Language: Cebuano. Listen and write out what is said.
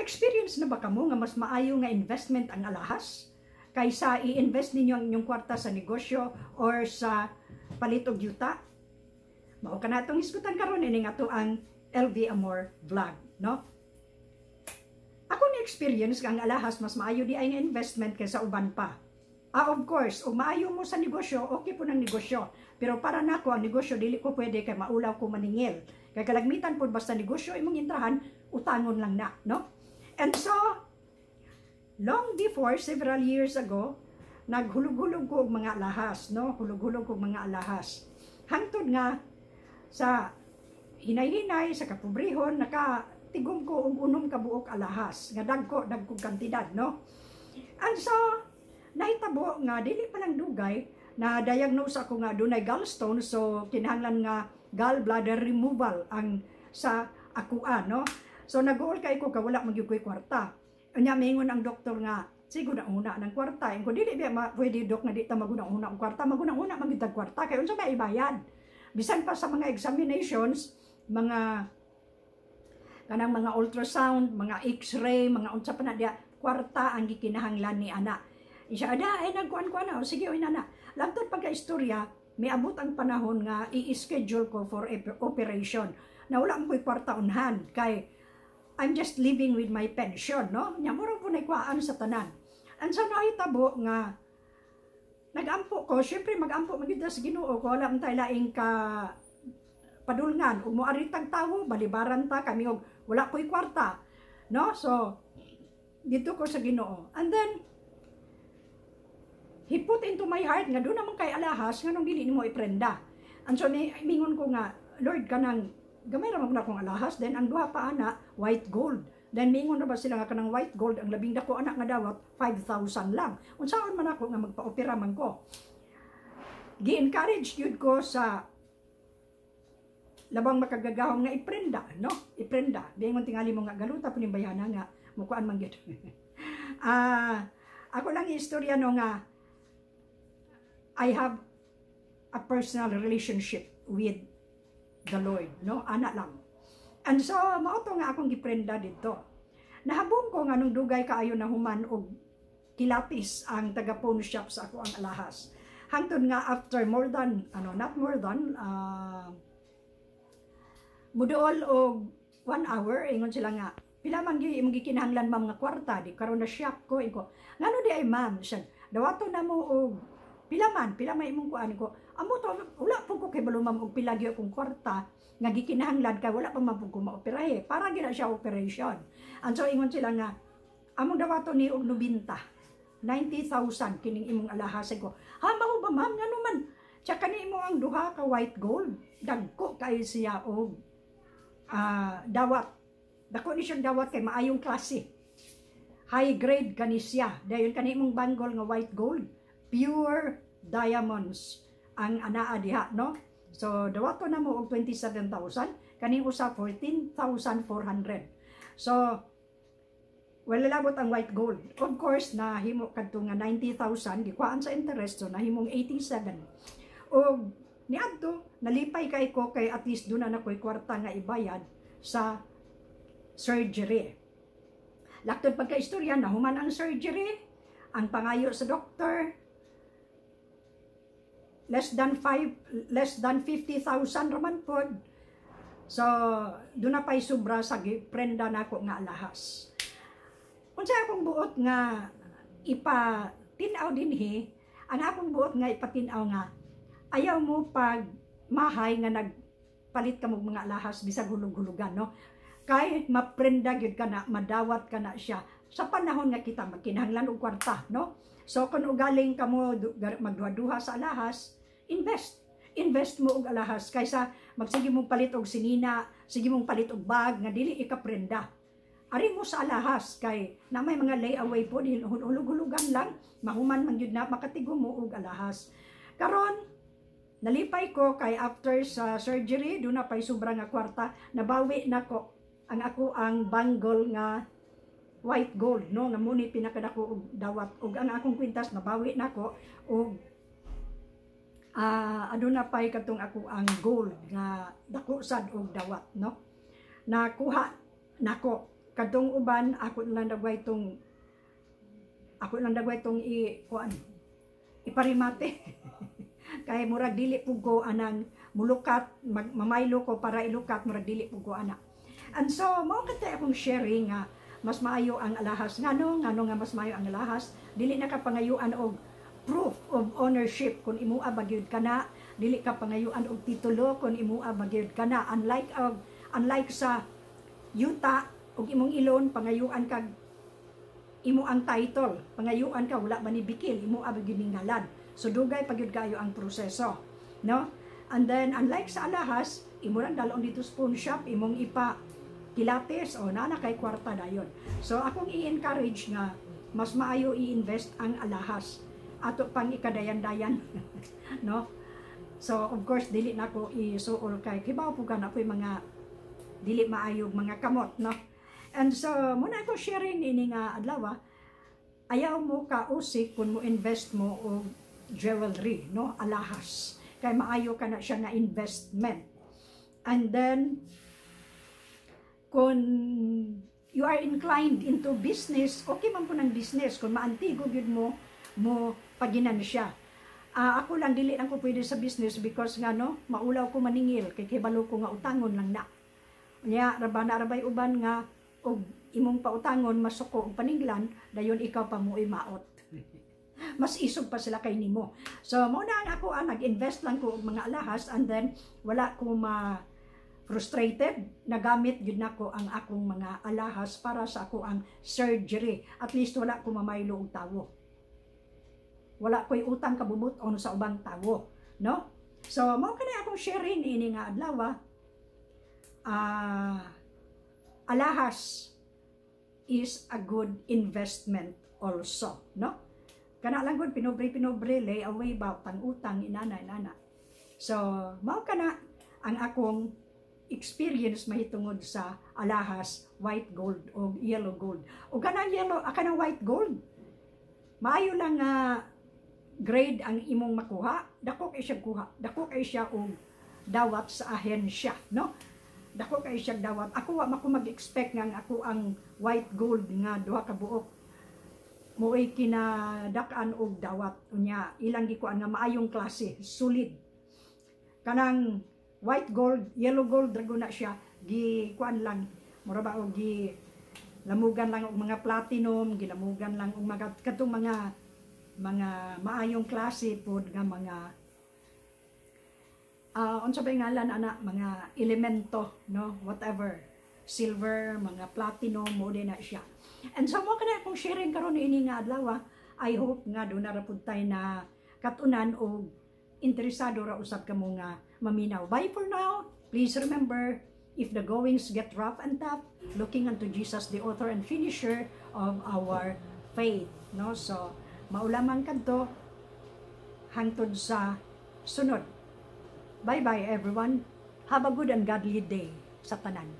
Naka-experience na ba kamo nga mas maayo nga investment ang alahas kaysa i-invest ninyo ang inyong kwarta sa negosyo or sa palit og yuta? Mao kana atong hisgutan karon ini nga ang LV Amor Vlog, no? Ako ni experience nga ang alahas mas maayo diay nga investment kaysa uban pa. Ah, of course, ug maayo mo sa negosyo, okay po ng negosyo. Pero para nako ang negosyo, dili ko pwede kay maulaw ko maningil. Kay kalagmitan po basta negosyo imong intrahan, utangon lang na, no? And so, long before, several years ago, naghulog-hulog ko og mga alahas, no? Hulog-hulog ko og mga alahas. Hangtod nga sa hinay-hinay sa kapobrehon, nakatigom ko og 6 ka buok alahas nga dagko dagko kantidad, no? And so nahitabo nga dili pa lang dugay na diagnose ako nga dunay gallstone, so kinahanglan nga gallbladder removal ang sa akoa, no? So nag-uol kay ko ka wala man gyud ko'y kwarta. Unya mingon ang doktor nga sigo na una ng kwarta. Ingon, "Dili ba pwede, dok, nga di ta maguna-una og kwarta?" Maguna-una man gyud tag kwarta kay unsa may ibayad bisan pa sa mga examinations, mga kanang mga ultrasound, mga x-ray, mga unsa pa na diya, kwarta ang gikinahanglan ni ana. Siya ada ay nagkuan-kuan na, o sige oy nana. Langtod pagka istorya, miabot ang panahon nga i-schedule ko for operation. Na wala mo ko'y kwarta on hand kay I'm just living with my pension, no? Nya mura po na kuhaan sa tanan. And sa nahitabo nga nagampo ko, syempre magampo man gyud sa Ginoo ko, wala man tay laing ka padulngan ug moari tag tawo, balibaran ta kami og wala ko'y kwarta, no? So dito ko sa Ginoo, and then He put into my heart nga doon naman kay alahas, nganong dili nimo iprenda? And so mingon ko nga, "Lord, kanang gamay ra man na akong alahas." Then ang duha pa ana white gold. Then mingon na ba sila nga kanang white gold, ang labing dako anak nga dawat 5,000 lang. Unsaon man ako nga magpa-opera man ko? Gi-encourage gyud ko sa Labang Makagagahom nga iprenda, no? Iprenda. Bingon tingali mo nga galuta po ning bayhana nga mukuan man gyud. Ah, ako lang istorya, no, nga I have a personal relationship with the Lord, no? Ana lang. And so, mao to nga akong giprenda dito. Nahabong ko nga nung dugay kaayo na human og kilatis ang taga pawn shop sa ako ang alahas. Hangtod nga after more than, ano, not more than, muduol og 1 hour, ingon sila nga, "Pila man gyud imong gikinahanglan, ma'am, nga kwarta?" Di karon na shock ko. Inko, "Ngano di ay, ma'am?" Siya, "Dawato na mo og pila man imong kuan." Ko, "Amo to, wala po ko kay balo, ma'am, og pila gyud akong kwarta nga gikinahanglan kay wala pa man pud ko maoperahe." Para gyud na siya operation. And so ingon sila nga, "Among dawato ni og 90 90,000 kining imong alahas." Ko, "Ha, mao ba, ma'am? Ngano man?" Tsaka kani imo ang duha ka white gold, dagko kay siya og dawat. Dako ni siyang dawat kay maayong klase, high grade kani siya. Dayon kani imong bangle nga white gold, pure diamonds ang anaa diha, no? So dawato na mo og 27,000, kaning usa 14,400. So wala labot ang white gold. Of course, nahimo kadto nga 90,000, gikuhaan sa interest, so nahimong 87. Og niadto, nalipay kay ko kay at least doon na ako'y kwarta nga ibayad sa surgery. Laktod pagka-istorya, nahuman ang surgery, ang pangayo sa doktor, less than 5, less than 50,000 raman pod. So, doon na pa'y sobra sa prenda nako nga alahas. Unsa akong buot nga ipatin-aw dinhi? Ang akong buot nga ipatin-aw nga ayaw mo pag mahay nga nagpalit ka mo mga alahas bisag hulog-hulugan, no? Kay maprenda gyud ka na, madawat ka na siya sa panahon nga kita magkinahanglan og kwarta, no? So kung ugaling kamo magduha-duha sa alahas, invest. Invest mo og alahas kaysa magsige mong palit og sinina, sige mong palit og bag nga dili ikaprenda. Ari mo sa alahas kay na may mga layaway po, hulug-hulugan lang, mahuman man gyud na, makatigo mo og alahas. Karon nalipay ko kay after sa surgery, doon na pay sobra nga kwarta, nabawi nako ang ako ang bangle nga white gold, no, nga muni pinakadako og dawat, ug ang akong kwintas nabawi nako, ug aduna pay katong ako ang gold nga dako sad og dawat, no? Nakuha nako. Kadtong uban, ako lang dagway tong i kuan, iparimate, kay murag dili pud ko anang mulukat, mamaylo ko para ilukat, murag dili pud ko ana. And so mao katay akong sharing nga mas maayo ang alahas. Ngano nga mas maayo ang alahas? Dili na ka pangayuan og proof of ownership kung imua ba gyud kana, dili ka pangayuan og titulo kung imua ba gyud kana, unlike sa yuta og imong i-loan, pangayuan kag imo ang title, pangayuan ka wala ba ni bikil, imo ba gyud ning ngalan. So dugay pa gyud kayo ang proseso, no? And then unlike sa alahas, imo lang dalon didto sa pawn shop, imong ipa kilates o naa na kay kwarta dayon. So akong i-encourage nga mas maayo i-invest ang alahas, ato pang ikadayan-dayan, no? So of course dili na ko isuol kay kibaw po ka na po'y mga dili maayog mga kamot, no? And so muna ako sharing ini nga adlaw. Ayaw mo kausik kung mo invest mo og jewelry, no, alahas, kay maayo ka na siya nga investment. And then kung you are inclined into business, okay man po ng business kung maantigo gyud mo mo paginansya. Ako lang, dili lang ko pwede sa business because nga no, maulaw ko maningil kay kibalo ko nga utangon lang na. Nya raba na rabay uban nga og imong pautangon, masuko og paninglan, dayon ikaw pa mo maot. Mas isog pa sila kay nimo. So mo na ang ako, nag-invest lang ko og mga alahas and then wala ko ma frustrated, nagamit gyud nako ang akong mga alahas para sa ako ang surgery. At least wala ko mamaylo og tawo. Wala ko'y utang kabubut-on sa ubang tawo, no? So mao kani akong sharing ini nga adlaw. Alahas is a good investment also, no? Kana lang gud, pinobre-pinobre, lay away ba, utang-utang, inana inana. So mao kana ang akong experience mahitungod sa alahas, white gold o yellow gold. O kanang yellow, kanang white gold, maayo lang nga grade ang imong makuha, dako kay siya kuha, dako kay siya og dawat sa ahensya, no? Dako kay siya dawat. Ako wa mako mag-expect nga ang ako ang white gold nga duha ka buok mo'y kinadak-an og dawat. Unya ilang gikuan nga maayong klase, solid. Kanang white gold, yellow gold ra na siya, gi kuan lang, mura ba og gi lamugan lang og mga platinum, gilamugan lang og mga katong mga maayong klase pod nga mga unsa ba ngalan ana, mga elemento, no, whatever, silver, mga platinum mo din na siya. And so mo kana akong sharing karon ini nga adlaw. I hope nga duna ra pud tay na katunan og interesado ra usab kamo nga maminaw. Bye for now. Please remember, if the goings get rough and tough, looking unto Jesus, the author and finisher of our faith, no? So mao lamang kadto, hangtod sa sunod. Bye bye, everyone. Have a good and godly day sa tanan.